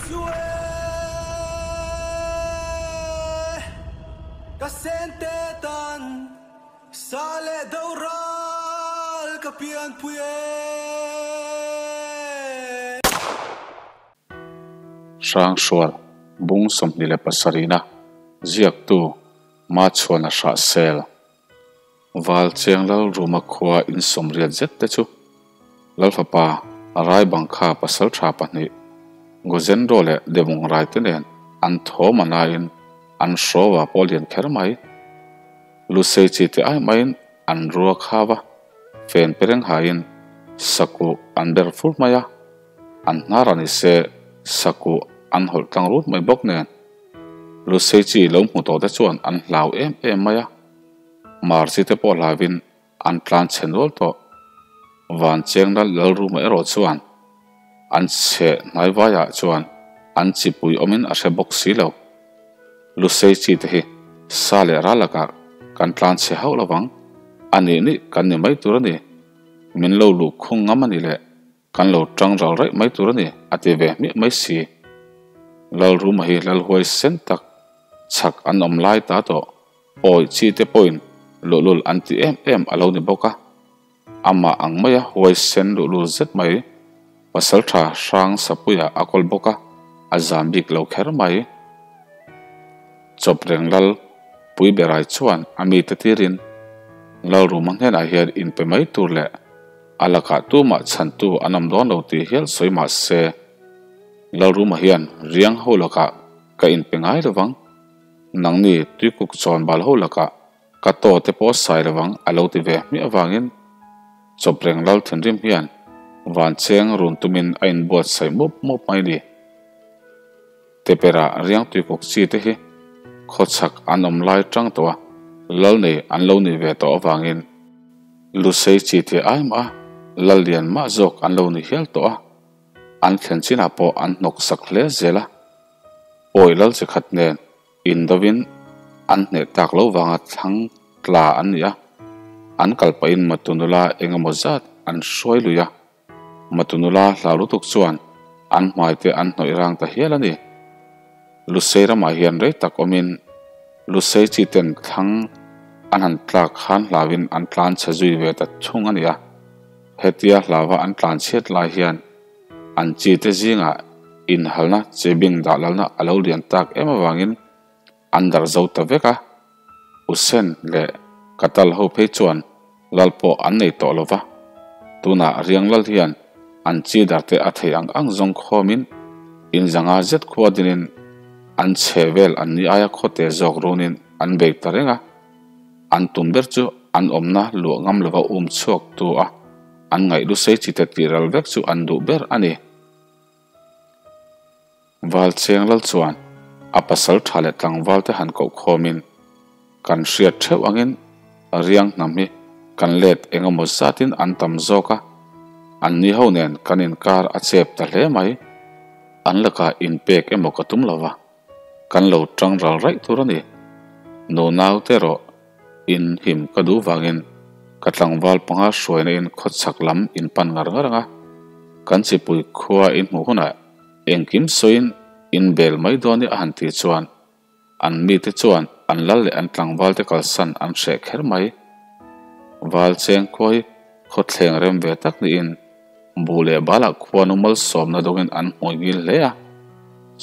Su e ka sente tan sa leh do ral ka pianpui e. Hrangsual, Bung 27-na ziaktu Machhuana Hrahsel. Val Chiang Lal Ruma khua insawmriat zet te chu Lalfapa Raibangkha pasaltha pahnih Gojendro leh Devungrai te nen an thawm a naiin an hrawa pawh lian kher mai. Lusei chi te ai maiin an rua kha va fen pereng haiin sakuh an ber fur mai a, an hnar a ni se sakuh an hawlh tlang rut mai bawk nen Lusei chi lo hmu tawh te chuan an hlau em em mai a. Marchi te pawh hlauvin an tlan chhe nual tawh. Van Chengna Lalruma erawh chuan an chhe hnaivaiah chuan an chipui awmin a hre bawk si lo. Lusei chi te hi sa leh ral lakah kan tlan chhe hauh lovang, a nih nih kan ni mai tur a ni. Min lo luh khung ngam a ni le. Kan lo tang ral raih mai tur a ni, a ti ve hmiah mai si. Lalruma hi Lalhuai sen tak chhak an awm lai ta tawh. Awi chi te pawhin luhlul an ti em em a lo ni bawk a. Amah ang maia huai sen luhlul zet mai pasaltha hrang Sapuia a kawl bawk a, a zam bik lo kher mai. Chawpreng Lal Puiberai chuan a mite tirin Lalruma hnenah hian inpe mai tur leh A lakah tumah chhantu an awm dawn lo tih hial sawi mah se, Lalruma hian riang ho lakah ka inpe ngai lovang, nangni tuikuk chawn bal ho lakah ka taw te pawh sai lovang a lo ti ve hmiah avangin Chawpreng Lal thinrim hian vancheng run tumin a inbuatsaih mup mup mai ni. Tepera riang tuikuk chi te hi khawchhak an awm lai tang tawh a, lal nei an lo ni ve tawh avangin Lusei chi te ai mah a, lal lian mah zawk an lo ni hial tawh a, an thlen chinah pawh an hnawk sak hle zel a. Pawi lal chi khat nen indovin an hneh tak lo vanga thlang tla an ni a, an kal pahin matu nula eng emaw zat an hruai lui a. Matu nula hlau lutuk chuan an hmai te an hnawih rang ta hial a ni. Lusei ramah hian rei tak awmin Lusei chi ten thlang an han tlak khan hlauin an tlan chhe zui ve ta thung a ni a. Hetia hlauva an tlan chhiat lai hian an chi te zingah inhalna chebing dah lalna a lo lian tak em avangin An darh zo ta vek a, Usen leh Katal ho phei chuan lal pawh an nei tawh lo va, tunah Riang lal hian an chi darte a thei ang ang zawng khawmin inzanga zet khua dinin an chhe vel an ni aia khawte zawk runin an bei ta reng a, an tum ber chu an awmna luah ngam lova um chhuak tu a an ngaih lusei chi te tih ral vek chu an duh ber a ni. Valcheng lal chuan a pasal tha leh tlangval te han koh khawmin, Kan hriat theuh angin riang hnam hi kan let eng emaw zatin an tam zawk a, an ni ho nen kan inkar a chep ta hle mai. An lakah inpek emaw ka tum lo va, kan lo tang ral raih tur a ni. Nunau te erawh in him ka duh vangin ka tlangval panga hruaina in khawchhak lam in pan ngar ngar ang a, kan chipui khua in hmuh hunah Engkim sawiin in bel mai dawn i a han tih chuan an mite chuan an lal leh an tlangvalte kalsan an hreh kher mai. Val cheng khua hi khawthleng rem ve tak niin buh leh balah khuanu malsawmna dawngin an hmui ngil hle a,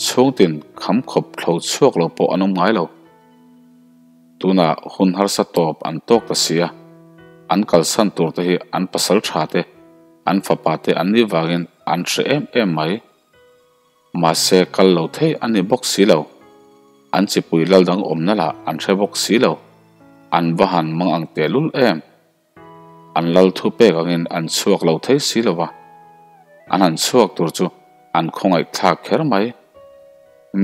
chhungtin kham khawp thlo chhuak lo pawh an awm ngai lo. Tunah hun harsa tawp an tawk ta si a, an kalsan turte hi an pasal tha te, An fapa te an nih vangin an hre em em mai. Mahse kal lo thei a ni bawk si lo. An chipui lal dang awmna lah an hre bawk si lo. An va han mang ang tehlul em. An lal thu pek angin an chhuak lo thei si lo va. An han chhuak tur chu an khawngaih thlak kher mai.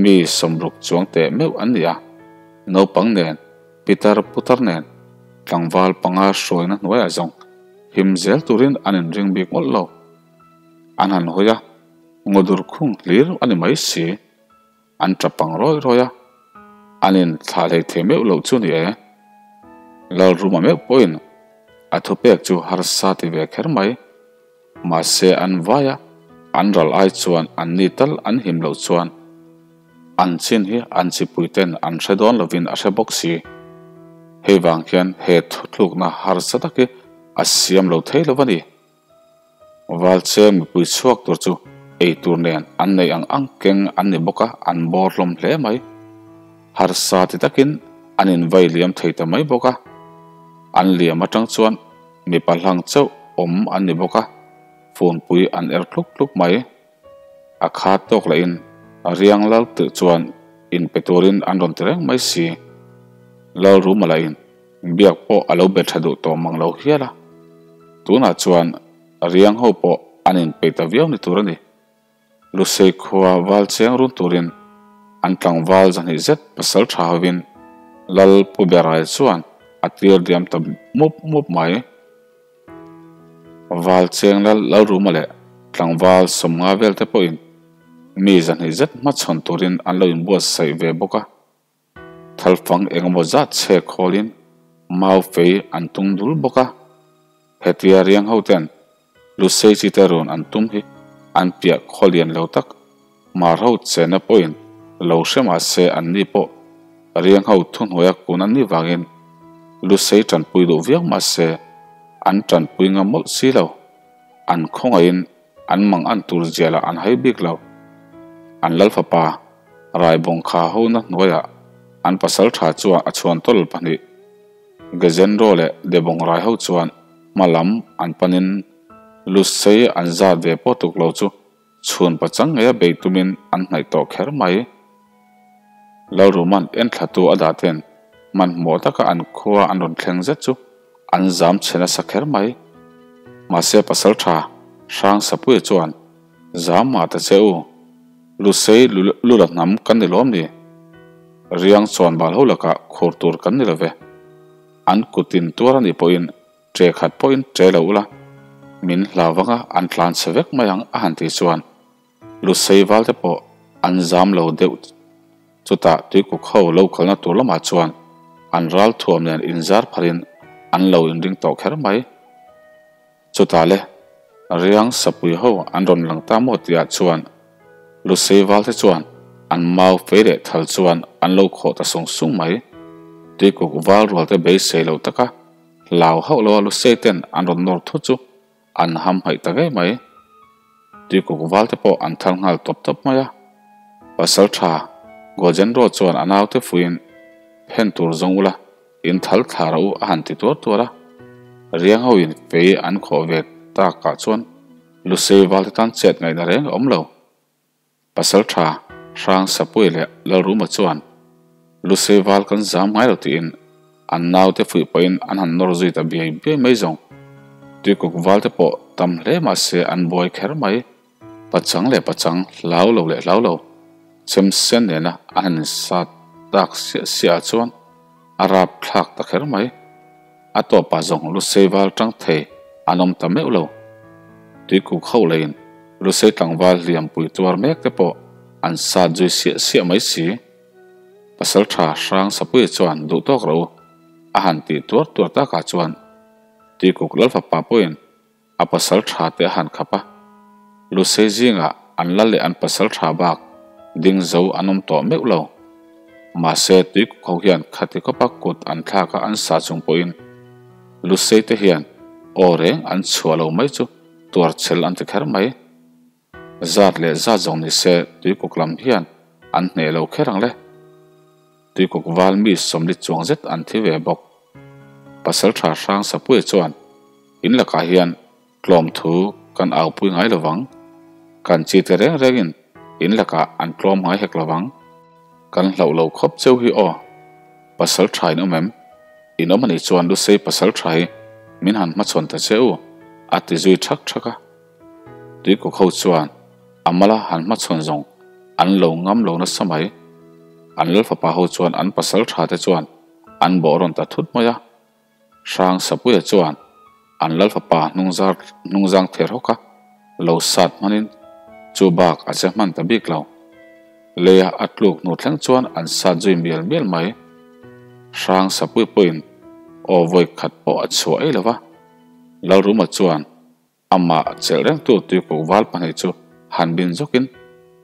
Mi sawmruk chuang teh meuh an ni a. Naupang nen, pitar putar nen, tlangval panga hruaina hnuaiah zawng Him zel turin an inring bik mawlh lo. An han hawi a, ngawdur khung hlir a ni mai si. An tap ang rawi rawi a, an inthlah hlei thei meuh loh chu ni e. Lalruma meuh pawhin a thupek chu harsa ti ve kher mai. Mahse an vai a, An ral ai chuan an ni tal an him loh chuan an chin hi an chipui ten an hre dawn lovin a hre bawk si. Hei vang hian he thutlukna harsa tak hi a siam lo thei lo a ni. Valcheng mipui chhuak tur chu ei tur nen an neih ang ang keng an ni bawk a, an bawr hlawm hle mai. Harsa ti takin an invai liam thei ta mai bawk a. An liam atang chuan mipa hlang chauh awm an ni bawk a, funpui an er tluk tluk mai. A khat tawk lahin riang lal tirh chuan inpe turin an rawn ti reng mai si. Lalruma lahin Biak pawh a lo be tha duh tawh mang lo hial a. Tunah chuan riang ho pawh an inpeih ta viau ni tur a ni. Lusei khua val cheng run turin an tlangval zahnih zet pasal tha hovin Lal Pu Berai chuan a tir diam ta mup mup mai. Val cheng Lal Lalruma leh tlangval 50 vel te pawhin mi zahnih zet hmachhawn turin an lo inbuatsaih ve bawk a. Thalfang engemaw zat chhe khawlin mau fei an tung dul bawk a, hetia riang ho ten Lusei chi te rawn an tum hi an piah khaw lian lo tak mar ho chenna pawhin lo hre mah se an ni pawh riang ho thuhnuaia kun an nih vangin Lusei tanpui duh viau mah se an tanpui ngam mawlh si lo, an khawngaihin An mang an tur zial ah an hai bik lo. An lal fapa Raibawng kha ho na hnuaiah an pasal tha chuan a chhuan tawl pahnih Gezenro leh Debawng Rai ho chuan hma lam an panin Lusei an zat ve pawh tuk lo chu chhun pachang ngeia bei tumin an hnaih tawh kher mai. Lalruman enthlatu a dah ten hmanhmawh taka an khua an rawn thleng zet chu an zam chhe nasa kher mai. Mahse pasal tha Hrang Sapuia chuan, Zam mah ta che u, Lusei lula hnam kan ni lawm ni? Riang chuan bal ho lakah khur tur kan ni lo ve. An kutin tuar a nih pawhin ṭe khat pawhin ṭe lo ula, min hlau vanga an tlan chhe vek mai ang a han tih chuan Lusei val te pawh an zam lo deuh. Chutah tuikuk ho lo kalna tur lamah chuan an ral thuam nen inzar pharin an lo inring tawh kher mai. Chutah le riang sapui ho an rawn lang ta maw tihah chuan Lusei val te chuan an mau fei leh thal chuan an lo khawh ta sung sung mai. Tuikuk val rual te beisei lo taka hlau hauh loa Lusei ten an rawn nawr thut chu An ham haih ta ngei mai. Tuikuk val te pawh an thal nghal tawp tawp mai a. Pasal tha Gojenro chuan a naute fuiin phen tur zawng ula in thal thla rawh u a han ti tuar tuar a. Riang ho in fei an khawh ve takah chuan Lusei val te tan chet ngaihna reng a awm lo. Pasal tha Hrang Sapui leh Lalruma chuan Lusei val kan zam ngai lo tiin an naute fuih pawhin an han nawr zui ta biai biai mai zawng. Tuikuk val te pawh tam hle mah se an buai kher mai. Pachang leh pachang, hlau lo leh hlau lo, chem sen nena an han insat tak siah siah ah chuan a rap thlak ta kher mai. A tawpah zawng Lusei val tang thei an awm ta meuh lo. Tuikuk ho leiin Lusei tlangval hliampui tuar mek te pawh an sat zui siah siah mai si. Pasal tha Hrang Sapuia chuan duh tawk rawh u a han tih tuar tuar takah chuan Tuikuk Lalfapa pawhin a pasal tha te a han khap a. Lusei zingah an lal leh an pasal tha bak ding zo an awm tawh meuh lo. Mahse tuikuk ho hian khati khawpa kut an thlak a an sa chung pawhin Lusei te hian aw reng an chhuah lo mai chu tuar chhel an ti kher mai. Zat leh zat zawng ni se tuikuk lam hian an hneh lo kher ang le. Tuikuk val mi sawmli chuang zet an thi ve bawk. Pasal tha Hrang Sapuia chuan in lakah hian tlawm thu kan aupui ngai lo vang. Kan chi te reng rengin in lakah an tlawm ngai hek lo vang. Kan hlauh lo khawp cheu hi aw. Pasal tha in awm em? In awm anih chuan Lusei pasal tha hi min han hmachhawn ta che u, a ti zui thak thak a. Tuikuk ho chuan a mala han hmachhawn zawng an lo ngam lo nasa mai. An lalfapa ho chuan an pasal tha te chuan an bawh rawn ta thut mai a. Hrang Sapuia chuan an lalfapa hnungzar hnungzang ther hawk a, lo sat hmanin chu bak a che hman ta bik lo. Leia a tluk hnu thleng chuan an sat zui mial mial mai. Hrang Sapui pawhin aw vawi khat pawh a chhuah ei lo va. Lalruma chuan Amah chelh rengtu tuikuk val pahnih chu han bin zawkin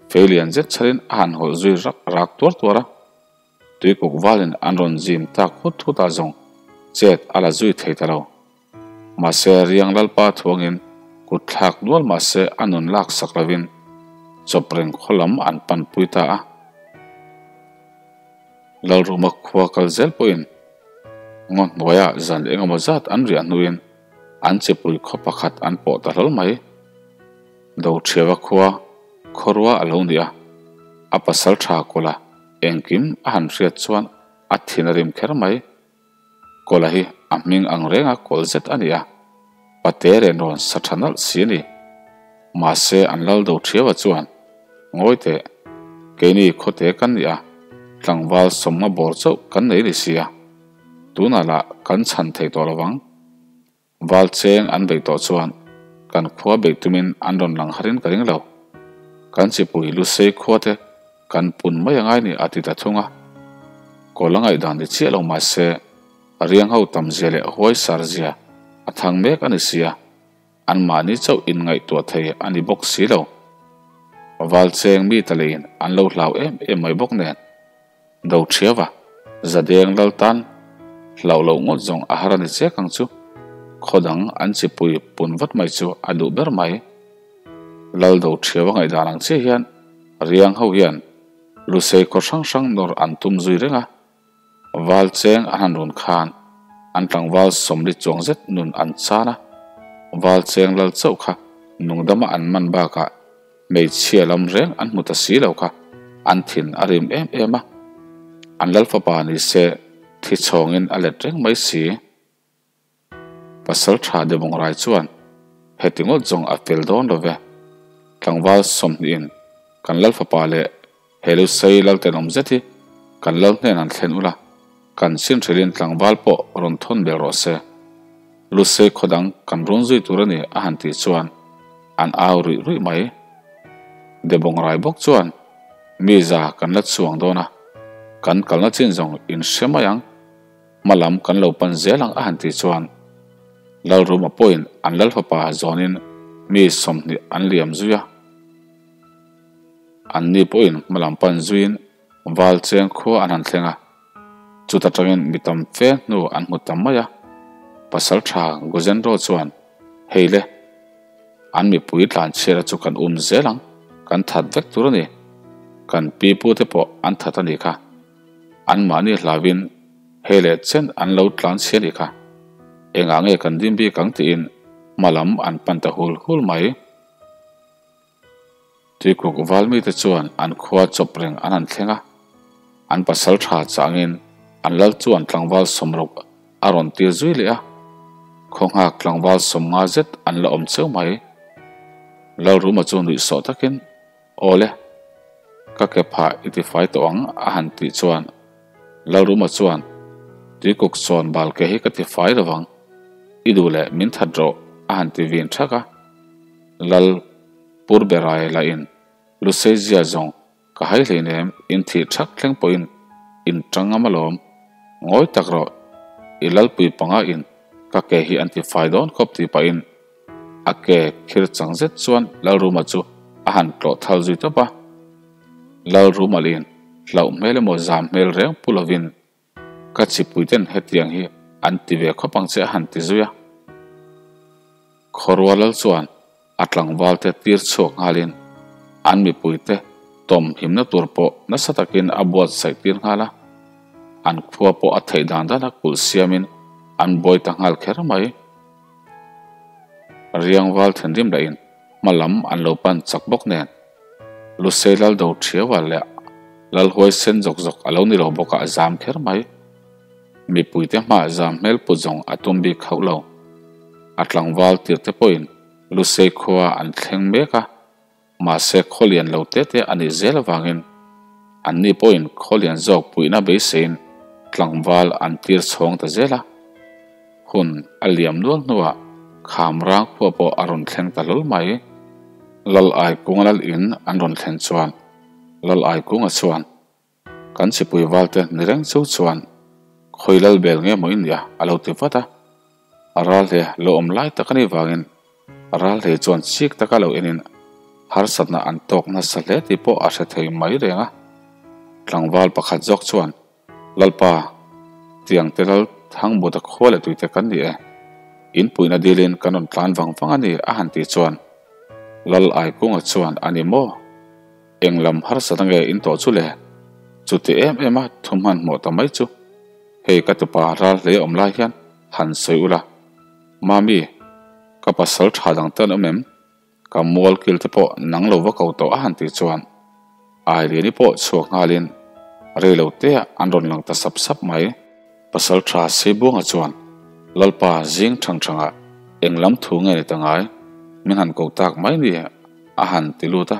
fei lian zet chharin a han hawlh zui rak rak tuar tuar a. Tuikuk valin an rawn zim tak hut hut a zawng chet a la zui thei ta lo. Mahse Riang Lalpa thuangin kut thlak nual mahse a nun lak sak lovin chawpreng khaw lam an panpui ta a. Lalruma khua kal zel pawhin ngaw hnuaiah zan engemaw zat an riah hnuin an chipui khaw pakhat an pawh ta hlawl mai. Doṭhiava khua khawrua a lo ni a, a pasal tha kawla engkim a han hriat chuan a thin a rim kher mai. Kawla hi a hming ang renga kawl zet a ni a, pate ren rawn sa tha nalh si a ni. Mahse an lal Doṭhiava chuan, Ngawi teh, keini khawte kan ni a, tlangval sawmnga bawr chauh kan nei ni sia, tunah lah kan chhan thei tawh lovang. Val cheng an beih tawh chuan kan khua beih tumin an rawn lang harin ka ring lo. Kan chipui Lusei khua te kan pun mai angai ni a ti ta thung a. Kawl a ngaihdan ni chiah lo mahse riang ho tam zia leh huai sar zia a thang mek a ni sia, anmahni chauh inngaihtuah thei a ni bawk si lo. Val cheng mi ta leiin an lo hlau em em mai bawk nen. Do thiava, Zadeng lal tan hlauh loh ngawt zawng a har a ni chek ang chu. Khaw dang an chipui pun vat mai chu a duh ber mai. Lal do thiava ngaihdan ang chiah hian riang ho hian Lusei khaw hrang hrang nawr an tum zui reng a. Val cheng an han run khan an tlangval sawmli chuang zet nun an chan a. Val cheng lal chauh kha nungdama an man bakah Hmeichhia lam reng an hmu ta si lo kha an thin a rim em em a, an lal fapa ni se thi chhawngin a let reng mai si. Pasal tha Debawngrai chuan heti ngawt zawng a fel dawn lo ve, tlangval sawmhnihin kan lal fapa leh he Lusei lal tenawm zet hi kan lal hnen an thlen ula, kan chinhrilhin tlangval pawh rawn thawn bel rawh se. Lusei khaw dang kan run zui tur a ni a han tih chuan an au ruih ruih mai. Debawngrai bawk chuan mi za kan la chhuang dawn a, kan kalna chin zawng in hre mai ang, hma lam kan lo pan zel ang a han tih chuan Lalruma pawhin an Lalfapa zawnin mi 20 an liam zui a. Anni pawhin hma lam pan zuiin Val cheng khua an han thleng a, chuta tangin mi tam fe hnu an hmu ta mai a. Pasal tha Gojendro chuan, Hei le, an mipui tlan chhiara chu kan um zel ang, kan that vek tur a ni. Kan pi pu te pawh an that a nih kha. Anmahni hlauin hei leh chen an lo tlan chhia a nih kha. Engah nge kan dim bik ang tiin hma lam an pan ta hul hul mai. Tuikuk valmite chuan an khua chawp reng an han thleng a, an pasal tha changin an lal chuan tlangval sawmruk a rawn tir zui leh a, khawnghak tlangval 50 zet an la awm cheu mai. Lalruma chu nuihsawh takin, Aw le, ka ke phah i tifai tawh ang a han tih chuan Lalruma chuan, Tuikuk chawn bal ke hi ka tifai lovang, i duh leh min that rawh a han ti vin thak a. Lal Purberai lahin Lusei zia zawng ka hai hleinem in thih thak thleng pawhin in tang ngam alawm, ngawi tak rawh i lalpui panga in ka ke hi an ti fai dawn khawp tih pahin a ke khir chang zet chuan Lalruma chu a han tlawh thal zui tawp a. Lalruma lin hlauh hmel emaw zam hmel reng pu lovin Ka chipuiten hetiang hi an ti ve khawp ang che a han ti zui a. Khawrua lal chuan a tlangvalte tir chhuak nghalin an mipuite tawm himna tur pawh nasa takin a buatsaih tir nghal a. An khua pawh a theih dan dana kulh siamin an buai ta nghal kher mai. Riangval thinrim lahin hma lam an lo pan chak bawk nen Lusei lal do thiau a leh lal huai sen zawk zawk a lo ni lo bawk a a zam kher mai. Mipuite hmaah zam hmel put zawng a tum bik hauh lo. A tlangval tir te pawhin Lusei khua an thleng mek a, mahse khaw lian lo te te a nih zel avangin anni pawhin khaw lian zawk puihna beiseiin tlangval an tir chhawng ta zel a. Hun a liam nual hnuah kham rang khua pawh a rawn thleng ta hlawl mai. Lal Aikunga lal in an rawn thlen chuan Lal Aikunga chuan, Kan chipui valte ni reng chu chuan khawi lal bel nge maw i nia a lo ti vat a. Ral hle lo awm lai tak a nih vangin ral hle chuan chik taka lo enin Harsatna an tawk nasa hle tih pawh a hre thei mai reng a. Tlangval pakhat zawk chuan, Lalpa, tiang te lal Thangbuta khua leh tuite kan ni e. In puihna dilin kan rawn tlan vang vang a ni a han tih chuan Lal Aikunga chuan a ni maw? Eng lam harsatna nge in tawh chu le? Chuti em em a thu hmanhmawh ta mai chu hei ka tupa ral hlei awm lai hian han sawi ula. Mami, ka pasal tha dang te an awm em? Ka mual kil te pawh nang lo va ko tawh a han tih chuan Ailiani pawh chhuak nghalin rei lo te ah an rawn lang ta sap sap mai. Pasal tha Seibuanga chuan Lalpa zing thang thangah eng lam thu nge ni ta ngai min han ko tak mai ni a han ti lut a.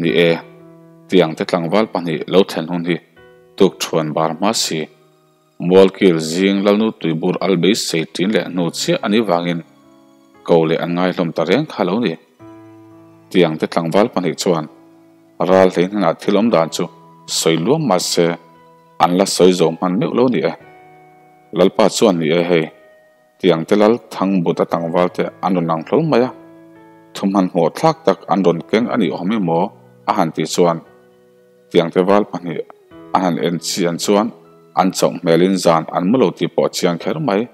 Ni e, tiang te tlangval pahnih lo thlen hun hi tuk thuan bar hma si. Mualkil zing Lalnu tuibur al beisei ṭin leh hnu chiah a nih vangin ko leh an ngaihlawm ta reng kha lo ni. Tiang te tlangval pahnih chuan ral hlei hnenah thil awm dan chu sawi luam mah se an la sawi zo hman meuh lo ni e. Lalpa chuan ni e hei, tiang te lal thang but a tlangval te an rawn lang hlawl mai a, thuhman hmawh thlak tak an rawn keng a nih awm emaw a han tih chuan Tiang te val pahnih an han en chian chuan an chauh hmelin zan an mu lo tih pawh a chiang kher mai.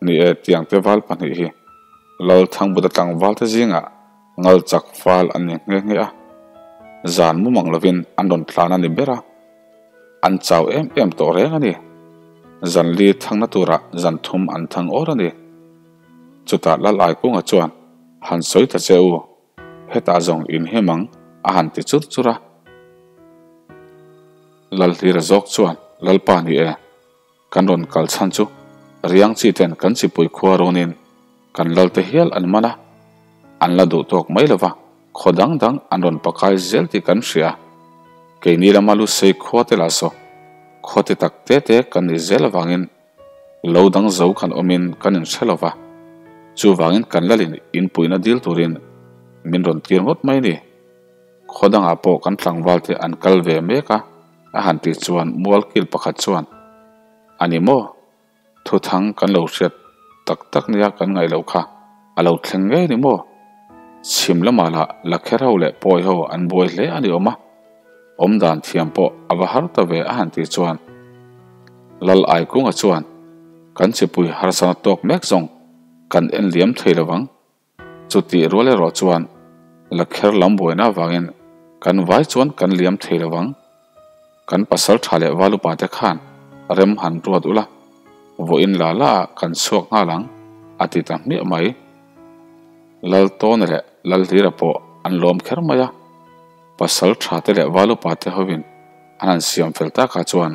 Ni e, tiang te val pahnih hi Lal Thangbuta tlangval te zingah ngal chak fal an ni nghe nghe a, zan mu mang lovin an rawn tlan a ni ber a, an chau em em tawh reng a ni. Zan li thangna turah zan thum an thang awr a ni. Chutah Lal Aikunga chuan han sawi ta che u. Hetah zawng in hem ang a han ti chur chur a. Lalhlira zawk chuan Lalpa ni e, kan rawn kal chhan chu riang chi ten kan chipui khua rawnin kan lal te hial an man a, an la duh tawk mai lova khaw dang dang an rawn pakai zel tih kan hria. Keini lama Lusei khua te lah saw khaw ti tak te te kan ni zel avangin Lo dang zo kan awmin kan inhre lo va, chuvangin kan lalin inpuihna dil turin min rawn tir ngawt mai ni. Khaw dangah pawh kan tlangval te an kal ve mek a, a han tih chuan mualkil pakhat chuan, A ni maw? Thuthang kan lo hriat tak tak nia kan ngaih loh kha a lo thleng ngei ni maw? Chhim lamah lah lakher ho leh pawi ho an buai hle a ni awm a. Awm dan thiam pawh a va har ta ve a han tih chuan Lal Aikunga chuan kan chipui harsana tawk mek zawng kan en liam thei lo vang. Chutih rual erawh chuan la kher lam buaina avangin kan vai chuan kan liam thei lo vang. Kan pasal tha leh val upa te khan rem han ruat ula, vawiin la la ah kan chhuak nghal ang a ti ta hmiah mai. Lal Tawna leh Lal Hlira pawh an lawm kher mai a. Pasal tha te leh val upa te hovin an han siam fel takah chuan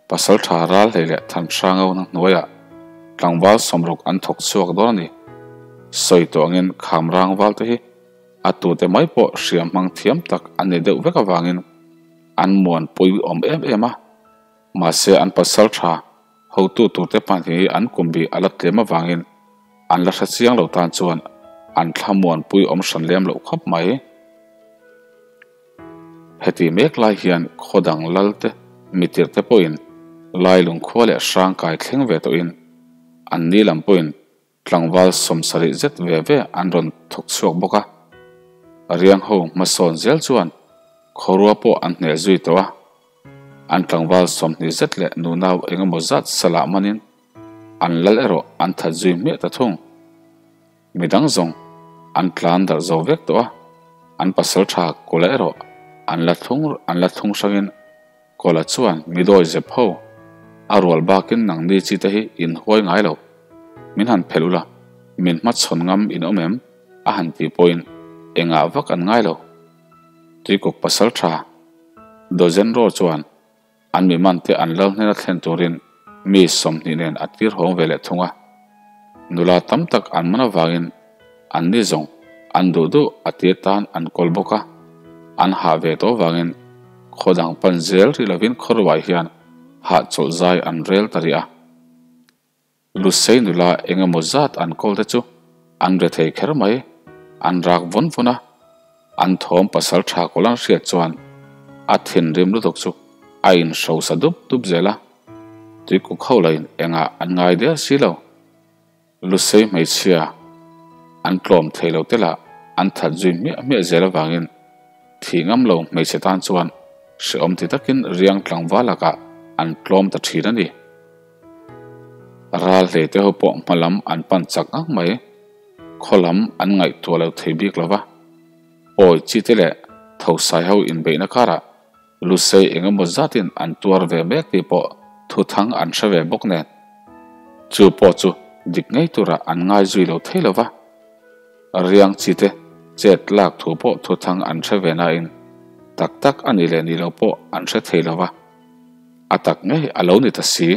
pasal tha ral hlei leh than hrang ho na hnuaiah tlangval sawmruk an thawk chhuak dawn a ni. Sawi tawh angin kham rang val te hi a tute mai pawh hriam hmang thiam tak an ni deuh vek avangin an muanpui awm em em a, mahse an pasal tha hotu turte pahnih hi an kum bih a la tlem avangin an la hre chiang lo tan chuan an thlamuanpui awm hran lem loh khawp mai. Heti mek lai hian khaw dang lal te mitirh te pawhin Lailung khua leh hrang kai thleng ve tawhin an ni lam pawhin tlangval sawmsarih zet ve ve an rawn thawk chhuak bawk a. Riang ho hmasawn zel chuan khawrua pawh an hneh zui tawh a. An tlangval sawmhnih zet leh nunau engemaw zat salah manin an lal erawh an that zui hmiah ta thung. Midang zawng an tlan darh zo vek tawh a, an pasal tha Kawla erawh an la thlung an la thlung hrangin Kawla chuan mi dawi zep ho a rual bakin nangni chi te hi in huai ngai lo, min han phelh ula, min hmachhawn ngam in awm em? a han tih pawhin engah vak an ngai lo. Tuikuk pasal tha Dozenro chuan An mi man te an lal hnena thlen turin mi 20 nen a tir hawng ve leh thung a. Nula tam tak an man avangin an ni zawng an duh duh a tir tan an kawl bawk a. An hah ve tawh avangin khaw dang pan zel rih lovin khawruai hian hahchawlh zai an rel ta rih a. Lusei nula eng emaw zat an kawl te chu an re thei kher mai, an rak vawn vawn a, an thawm pasal tha kawl an hriat chuan a thinrim lutuk chu a inhrosa dup dup zel a, tuikuk ho lahin engah an ngai der si lo. Lusei hmeichhia an tlawm thei lo te lah. an that zui hmiah hmiah zel avangin thih ngam lo hmeichhe tan chuan hrehawm ti takin riang tlangval lakah an tlawm ta thin a ni. Ral hlei te ho pawh hma lam an pan chak ang mai. Khaw lam an ngaihtuah lo thei bik lo va. Awi chi te leh thosai ho inbeihna karah Lusei eng emaw zatin an tuar ve mek tih pawh thuthang an hre ve bawk nen. Chu pawh chu dik ngei turah an ngai zui lo thei lo va. Riang chi te chet lak thu pawh thuthang an hre ve nain tak tak a nih leh nih loh pawh an hre thei lo va. A tak ngei a lo ni ta si.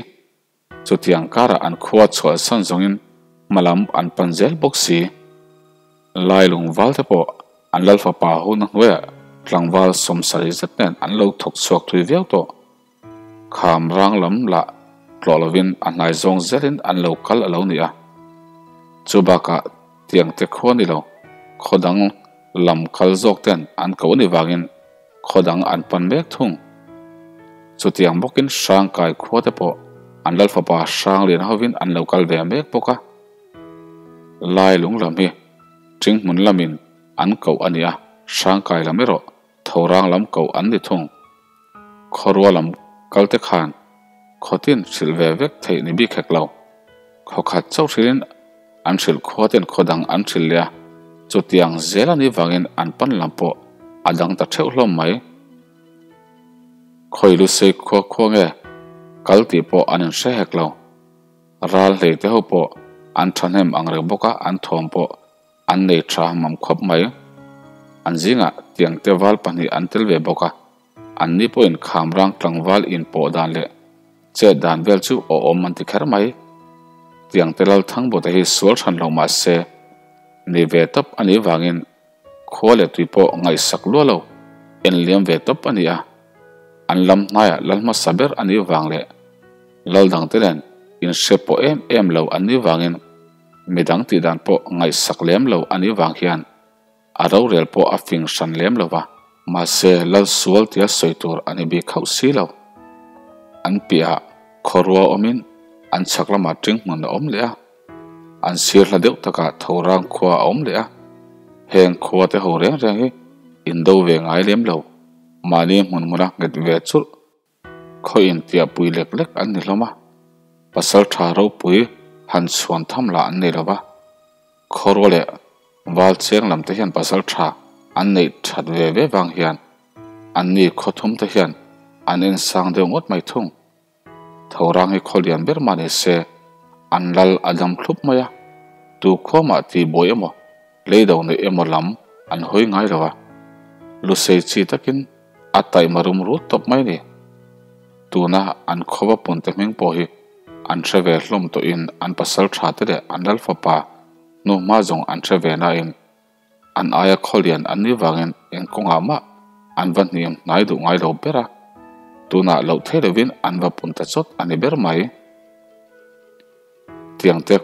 Chutiang karah an khua chhuahsan zawngin hmalam an pan zel bawk si. Lailung valte pawh an Lalfapa huna hnuaiah tlangval sawmsarih zet nen an lo thawk chhuak thui viau tawh. Kham rang lam lah tlawh lovin a hnai zawng zelin an lo kal a lo ni a. Chu bakah tiang te khua ni lo, khaw dang lam kal zawk ten an ko ni vangin Khaw dang an pan mek thung. Chutiang bawkin Hrangkai khua te pawh an Lalfapa Hranglian hovin an lo kal ve mek bawk a. Lai lung lam hi Ṭinghmun lamin an koh a ni a, Hrangkai lam erawh Thorang lam koh an ni thung. Khawrua lam kal te khan khawtin hrilh ve vek theih ni bik hek lo. Khaw khat chauh hrilhin An hrilh khua ten khaw dang an hrilh leh a, chutiang zel a nih vangin an pan lam pawh a dang ta theuh hlawm mai. Khawi lusei khua khua nge kal tih pawh an inhre hek lo. Ral hlei te ho pawh an thahnem ang reng bawk a, an thawm pawh an nei tha mam khawp mai. An zingah tiang te val pahnih an tel ve bawk a, Anni pawhin khamrang tlangval inpawh dan leh chet dan vel chu awhawm an ti kher mai. Tiangte lal Thangbawta hi sual hran lo mah se, ni ve tawp a nih vangin khua leh tui pawh ngaihsak lua lo, en liam ve tawp a ni a. An lam hnaiah lal hmasa ber a nih vang leh lal dangte nen inhre pawh em em lo an nih vangin midang tih dan pawh ngaihsak lem lo a nih vang hian A rorel pawh a fing hran lem lo va, mahse lal sual tia sawi tur a ni bik hauh si lo. An piahah khawrua awmin an chhak lamah ṭing hmun a awm leh a, an sir hla deuh takah thorang khua a awm leh a. Heng khua te ho reng reng hi indo ve ngai lem lo, mahni hmun hmuna nghet ve churh Khaw intiahpui lek lek an ni hlawm a, pasal tha ropui han chhuan tham lah an nei lo va. Khawrual leh val cheng lam te hian pasal tha an neih that ve ve vang hian anni khaw thum te hian an ensang deuh ngawt mai thung. Thorang hi khaw lian ber mah ni se an lal a dam thlup mai a, tu khuamah tihbuai emaw Leido neih emaw lam an hawi ngai lo a, lusei chi takin a taihma rum rut tawp mai ni. Tuna an khawva punte hming pawh hi an hre ve hlawm tawhin an pasal tha te leh an lal fapa hnu hma zawng an hre ve nain an aia khawlian an nih vangin eng kawngah mah an va hniam hnai duh ngai lo ber a, tunah loh thei lovin an va pun ta chawt a ni ber mai. Tiangte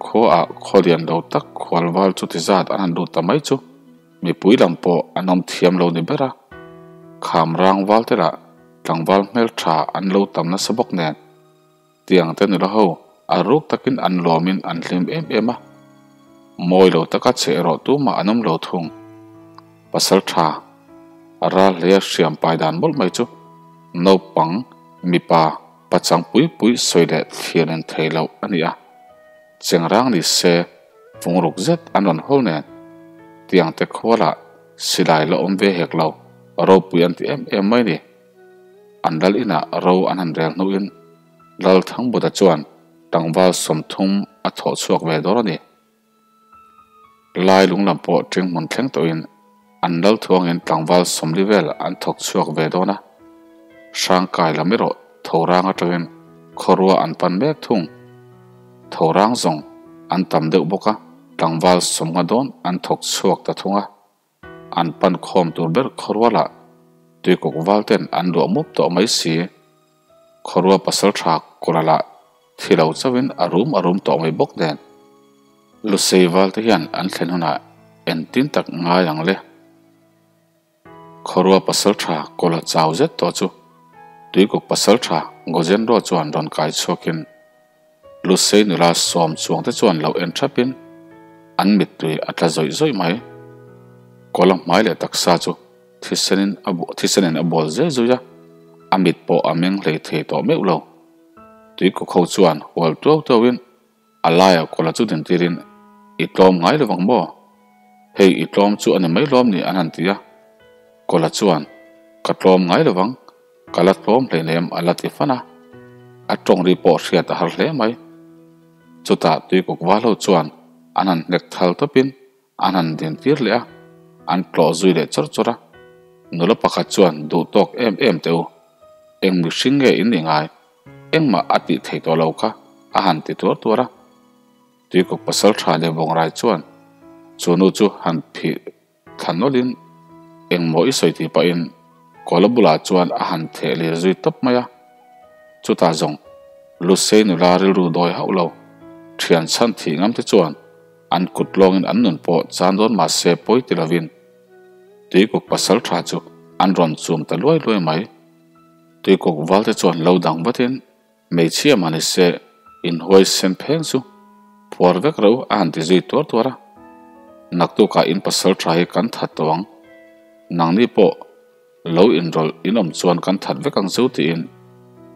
khuaah khaw lian lo tak khualval chuti zat an han lut ta mai chu mipui lam pawh an awm thiam lo ni ber a, kham rang val te lah tlangval hmeltha an lo tam nasa bawk nen tiangte nula ho a ruk takin an lawmin an hlim em em a, mawi lo taka che erawh tumah an awm lo thung. Pasal tha ral hleia hriam pai dan mawlh mai chu naupang mipa Pachang pui pui sawi leh thlir nen thei loh a ni a, chengrang ni se fungruk zet an rawn hawl nen tiangte khualah silai la awm ve hek lo, ropui an ti em em mai ni. An lal inah ro an han rel hnuin Lal Thangbuta chuan tlangval 30 a thawh chhuak ve dawn a ni. Lai lung lam pawh ṭing hmun thleng tawhin an lal thuangin tlangval 40 vel an thawk chhuak ve dawn a, Hrangkai lam erawh Thorang aṭangin khawrua an pan mek thung. Thorang zawng an tam deuh bawk a, tlangval 50 dawn an thawk chhuak ta thung a. An pan khawm tur ber khawrualah tuikawk val ten an luah mup tawh mai si. Khawrua pasal tha kawla lah thi lo chauhin a rum a rum tawh mai bawk nen. Lusei val te hian an thlen hunah entin tak ngai ang le. Khawrua pasal tha kawla chau zet tawh chu tuikawk pasal tha Gojenro chuan rawn kai chhuakin Lusei nula sawm chuang te chuan lo en thapin an mittui a tla zawih zawih mai. Kawla hmai leh taksa chu thisenin a thisenin a bual zui zui a, a mit pawh a meng hlei thei tawh meuh lo. Tuikuk ho chuan hual tuau tuauin a laiah kawla chu dintirin, I tlawm ngai lo vang maw? Hei i tlawm chu a ni mai lawm ni an han ti a. Kawla chuan, Ka tlawm ngai lo vang, ka la tlawm hleinem a la ti fan a. A tawng ri pawh hriat a har hle mai. Chutah tuikuk val ho chuan an han hnek thal tawpin an han din tir leh a, an tlawh zui leh chawr chawr a. Nula pakhat chuan duh tawk em em teh u, eng mihring nge in ni ngai, engmah a tih thei tawh lo kha a han ti tuar tuar a. Tuikuk pasal tha leh Vawngrai chuan chu nu chu han phih thla nawlhin engmaw i sawi tih pahin Kawla bulah chuan a han theh lir zui tawp mai a. Chutah zawng Lusei nula rilru dawi hauh lo, thian chhan thih ngam te chuan an kut lawngin an nun pawh chan dawn mah se pawi ti lovin Tuikuk pasal tha chu an rawn chum ta luai luai mai. Tuikuk valte chuan lo dang vatin hmeichhia mah ni se inhuai sen pheng chu phuar vek reuh a han ti zui tuar tuar a. Naktukah in pasal tha hi kan that tawh ang. Nangni pawh lo inrawlh in awm chuan kan that vek ang chu tiin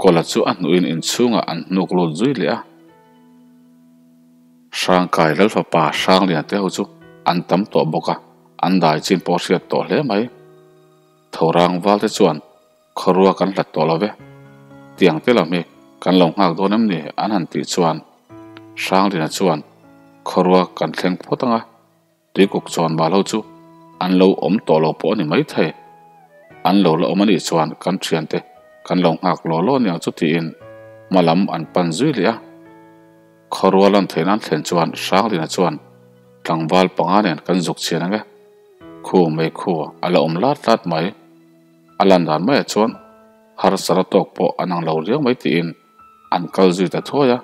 Kawla chu a hnuhin inchhungah an hnuk lut zui leh a. Hrangkai Lalfapa Hranglian te ho chu an tam tawh bawk a, an dai chin pawh hriat tawh hle mai. Thorang val te chuan khawrua kan hlat tawh lo ve, tiang te lam hi kan lo nghak dawn em ni an han tih chuan Hrangliana chuan khawrua kan thleng phawt ang a, Tuikuk chuan bal ho chu an lo awm tawh lo pawh a ni maithei. An lo la awm a nih chuan kan thiante kan lo nghak law law aniang chu tiin hma lam an pan zui leh a. Khawrual an theihna an thlen chuan Hranglina chuan tlangval panga nen kan zuk chhian ang e. Khu mei khu a la awm lat lat mai. A lan dan maiah chuan harsara tawk pawh an ang lo riau mai tiin an kal zui ta thuai a,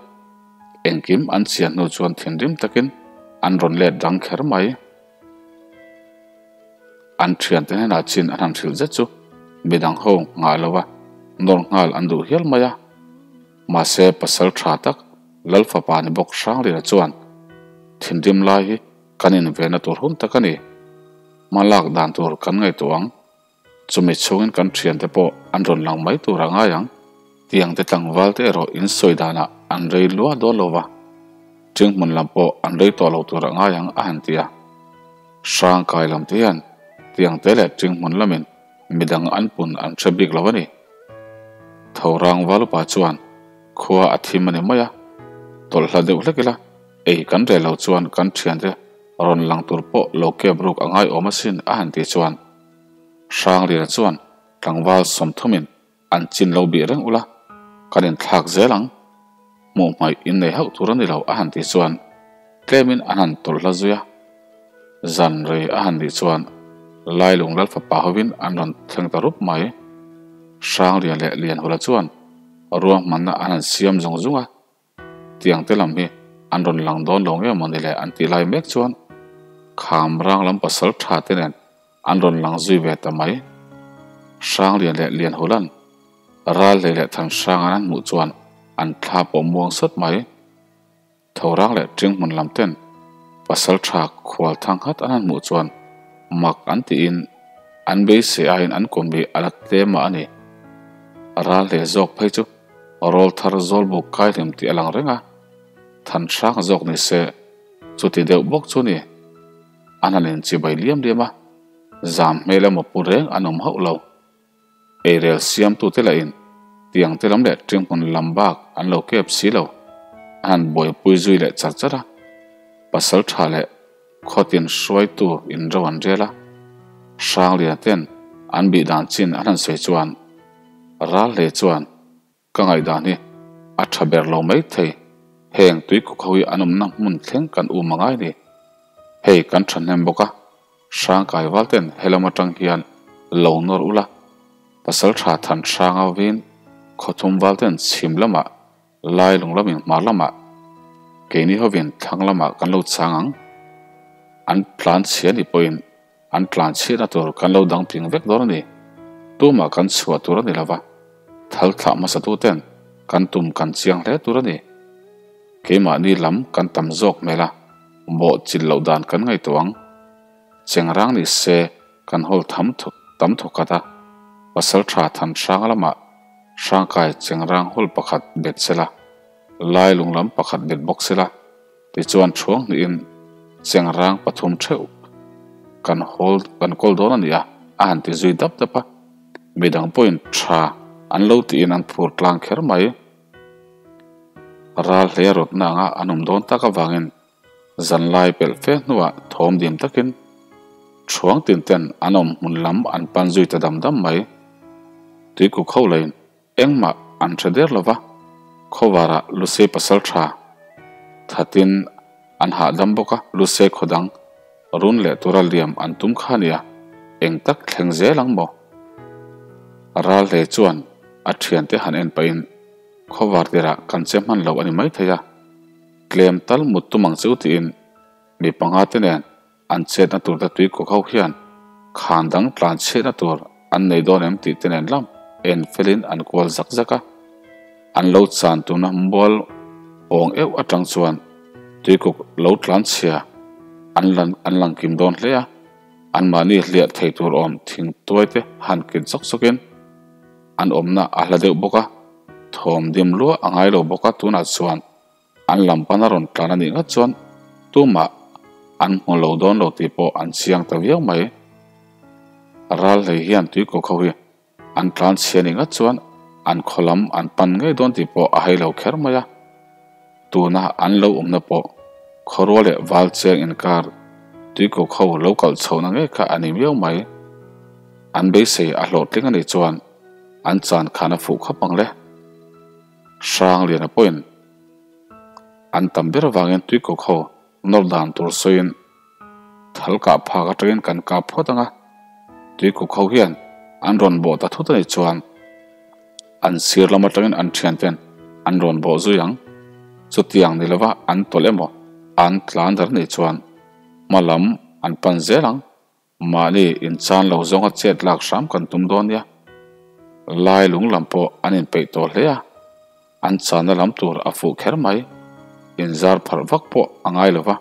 engkim an chhiah hnu chuan thinrim takin an rawn let rang kher mai. An thiante hnenah chin an han hrilh zet chu midang ho nghah lo a, nawr nghal an duh hial mai a. Mahse pasal tha tak Lal fapa ni bawk Hranglina chuan thinrim lai hi kan invenna tur hun tak a ni. Hmalak dan tur kan ngaihtuah ang. Chumi chhungin kan thiante pawh an rawn lang mai tur a ngai ang. Tiang te tlangval te erawh in sawi danah an rei lua dawn lo va, ṭing hmun lam pawh an rei tawh lo tur a ngai ang a han ti a. Hrang kai lam te hian tiang te leh ṭing hmun lamin midang an pun an hre bik lo a ni. Tho rang valupa chuan khua a thim a ni mai a, tawlh hla deuh hlek ila ei kan rel lo chuan kan thiante rawn lang tur pawh lo kep ruk a ngai awm asin a han ti chuan Hrangliana chuan tlangval sawmthumin an chin lo bih reng ula, kan inthlak zel ang. Hmuh hmaih in nei hauh tur a ni lo a han tih chuan tlemin an han tawlh hla zui a. Zan rei a han nih chuan Lailung Lalfapa hovin an rawn thleng ta rup mai. Hranglian leh Lianhula chuan ruahmanna an han siam zung zung a. Tiang te lam hi an rawn lang dawn lo nge maw ni le an tih lai mek chuan kham rang lam pasal tha te nen an rawn lang zui ve ta mai. Hranglian leh Lianhulan ral hlei leh than hrang an an hmuh chuan an thla pawh muang sawt mai. Tho rang leh ṭing hmun lam ten pasal tha khual thang hat an han hmuh chuan mak an tiin an beisei aiin an kum hi a la tlem mah a ni. Ral hle zawk phei chu Rawl thar zawl buk kai hlim tih a lang reng a, than hrang zawk ni se chuti deuh bawk chu ni. An han inchibai liam liam a, zam hmel emaw pu reng an awm hauh lo. Eirel siamtute lahin tiang te lam leh ṭinghmun lam bak an lo kep si lo, an han buaipui zui leh char char a. Pasal ṭha leh khawtin hruaitu in ro an rel a, Hrangliana ten an bih dan chin an han sawi chuan Ral hle chuan ka ngaihdan hi a tha ber lo mai thei, heng tuikuk ho hi an awmna hmun thleng kan um a ngai ni. Hei kan thahnem bawk a, Hrangkai val ten helam atang hian lo nawr ula, pasal tha than hrang avin khawthum val ten chhim lamah Lai lung lamin hmar lamah keini hovin thlang lamah kan lo chang ang. An tlan chhia ni pawhin an tlan chhiatna tur kan lo dang ping vek dawn a ni. Tumah kan chhuah tur a ni lova, thal thlah hmasa tuten kan tum kan chiang hle tur a ni. Keimahni lam kan tam zawk hmel a, bawh chilh loh dan kan ngaihtuah ang. Chengrang ni se kan hawl tham tam thawkhat a, Pasaltha Thanhranga lamah Hrangkai chengrang hawl pakhat bet sela, Lai lunglam pakhat bet bawk sela, tichuan thuang hnihin chengrang pathum theuh kan hawl kan kawl dawn a ni a, a han ti zui dap dap a. Midang pawhin tha an lo tiin an phur tlang kher mai. Ral hle rawtna anga an awm dawn tak avangin Zanlai pelh fe hnuah thawm dim takin Thuang tin ten an awm hmun lam an pan zui ta dam dam mai. Tuikuk ho lain engmah an hre der lova, khawvarah Lusei pasal tha thatin an hahdam bawk a, Lusei khaw dang run leh tura liam an tum kha nia, eng tak thleng zel ang maw? Ral hle chuan a thiante han en pahin khawvar tirah kan che hman lo a ni maithei a. Tlem tal mut tum ang chu tiin mi panga te nen an chetna tur te tui kawk ho hian khan dang tlan chhiatna tur an nei dawn em tih te nen lam en felin an kual zak zak a. An lo chan tuna mual awng euh atang chuan tuikuk lo tlan chhia an lan an lang kim dawn hle a, anmahni hliah thei tur awm thing tuai te han kit zawk zawkin an awmna a hla deuh bawk a, thawm dim luah a ngai lo bawk a tunah chuan An lam pana rawn tlan a nih ngat chuan tumah an hmu lo dawn lo tih pawh an chiang ta viau mai. Ral hlei hian tuikawk ho hi an tlan chhia nih ngat chuan an khaw lam an pan ngei dawn tih pawh a hai lo kher mai a. Tuna an lo awmna pawh khawrua leh val cheng inkar tuikawk ho lo kalh chhohna ngei kha a ni miau mai. An beisei a hlawhtling a nih chuan an chan khan a fuh khawp ang le. Hrangliana pawhin an tam ber avangin tuikawk ho nawr dan tur sawiin thal kah phak atangin kan kap phawt ang a, tuikawk ho hian an rawn bawh ta thut a nih chuan an sir lam atangin an thianten an rawn bawh zui ang. Chutiang ni lova an tawlh emaw an tlan dar nih chuan hma lam an pan zel ang. Mahni inchan lo zawnga chet lak hram kan tum dawn nia. Lai lung lam pawh an inpeih tawh hle a, an channa lam tur a fuh kher mai. Inzar pharh vak pawh a ngai lo va,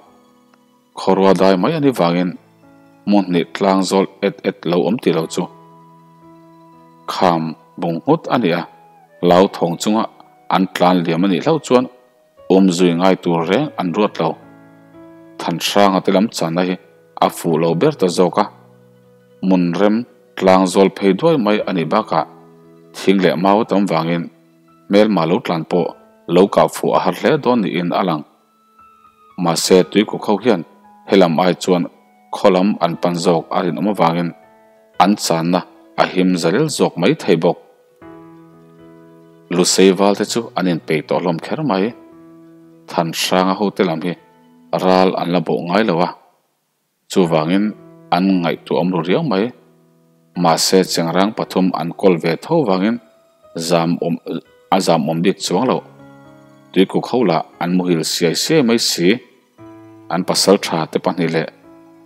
khawrua dai mai a ni vangin hmun hnih tlang zawl et et lo awm tih lo chu kham bung nghut a ni a, lau thawng chunga an tlan liam a nih hlauh chuan Awm zui ngai tur reng an ruat lo. Thanhranga te lam channa hi a fuh lo ber ta zawk a, hmun rem tlang zawl phei duai mai a nih bakah thing leh mau tam vangin hmelma lo tlan pawh lo kah fuh a har hle dawn niin a lang. Mahse tuikuk ho hian helam ai chuan khaw lam an pan zawk a rinawm avangin an channa a him zalel zawk mai thei bawk. Lusei val te chu an inpeih tawh hlawm kher mai. Thanhranga hote lam hi ral an la bawh ngai lo a, chuvangin an ngaihtuah awm ru riau mai. Mahse chengrang pathum an kawl ve tho vangin zam awm a zam awm bik chuang loh. Tuikuk ho lah an muhil siai siai mai si. An pasal tha te pahnih leh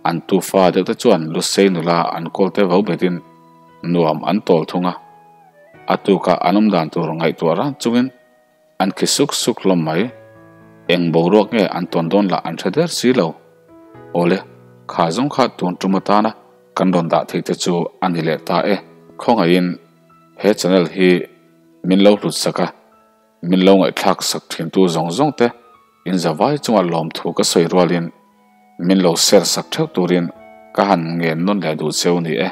an tufa deuh te chuan Lusei nula an kawl te vo betin nuam an tawl thung a. A tukah an awm dan tur ngaihtuah ran chungin an khi suk suk hlawm mai. Eng boruak nge an tawn dawn lah an hre der si lo. Awle, kha zawng kha tun tum atana kan rawn dah theih te chu a ni leh ta e. Khawngaihin he channel hi min lo hlut sak a. Min lo ngaihthlak sak thintu zawng zawng te in zavai chunga lawmthu ka sawi rualin min lo share sak theuh turin ka han ngen nawn leh duh cheu ni e.